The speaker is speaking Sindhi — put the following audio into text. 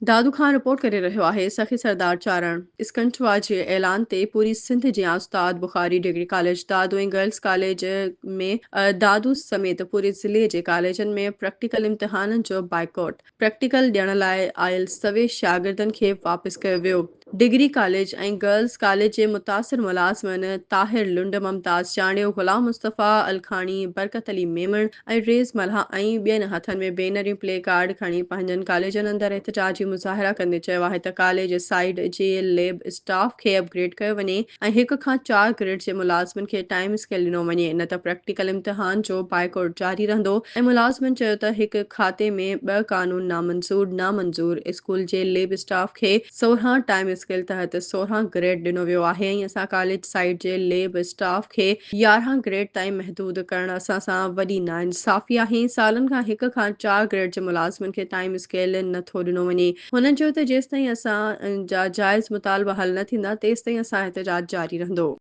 دادو کان رپورٽ ڪري رهيو آهي سخي سردار چارڻ اسڪنٽوا جي اعلان تي پوري سنڌ جيان Ustad Bukhari degree college Dadu ۽ girls college ۾ Dadu سميت پوري ضلعي جي ڪاليجن ۾ پريڪٽيڪل امتحانن جو بائيڪاٽ، پريڪٽيڪل ڏيڻ لاء آيل سوين شاگردن کي واپس ڪيو ويو. ڊگري ڪاليج ۽ گرلز ڪاليج جي متاثر ملازمن طاهر لنڊ، ممتاز چانڊيو، غلام مصطفيٰ الکاڻي، برڪت علي ميمڻ ۽ ريز ملاح ۽ ٻين هٿن ۾ بينر ۽ پلي ڪارڊ کڻي پنهنجن ڪاليجن اندر احتجاجي مظاهرا ڪندي چيو آهي ته ڪاليج سائيڊ جي ليب اسٽاف کي اپ گريڊ ڪيو وڃي ۽ هڪ کان چار گريڊ جي ملازمن کي ٽائيم اسڪيل ڏنو وڃي نه ته پريڪٽيڪل امتحان جو بائيڪاٽ جاري رهندو ۽ ملازمن چيو ته هڪ کاتي ۾ ٻه قانون نامنظور نامنظور اسڪول جي ليب اسٽاف کي 16 ٽائيم اسڪيل تحت 16 گريڊ ڏنو ويو آهي ۽ اسان ڪاليج سائيڊ جي ليب اسٽاف کي 11 گريڊ تائين محدود ڪرڻ اسان سان وڏي ناانصافي آهي سالن کان هڪ کان چار گريڊ جي ملازمن کي ٽائيم اسڪيل نه ٿو ڏنو وڃي هنن چيو ته جيستائين اسان جا جائز مطالبا حل نه ٿيندا تيستائين اسان احتجاج جاري رهندو.